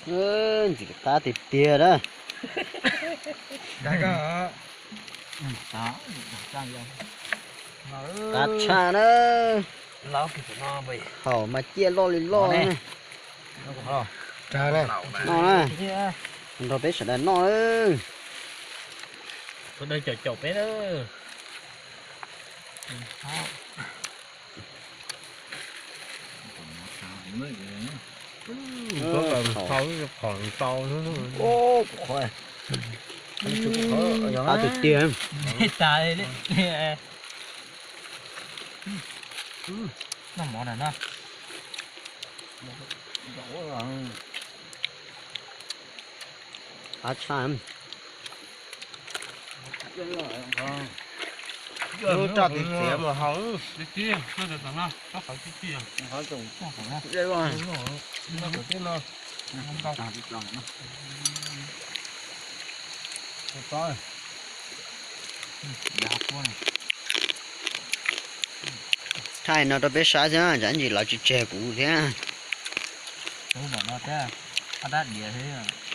Ntxim qab tiag tiag na. Qab tshaj na. Haum mas ciaj loj li loj na. Noj na. Nrog peb sawv daws noj na. Sawv daws caum caum peb na. Qhov tiag tiag. Noj mov na no. Qab tshaj. Lub roj txiv txiav mus haus. Thaij no rau peb saib xwb, tsam ntsis lawv tsis tseg kuv thiab. Ub, no thiab, ob rab diav thiab.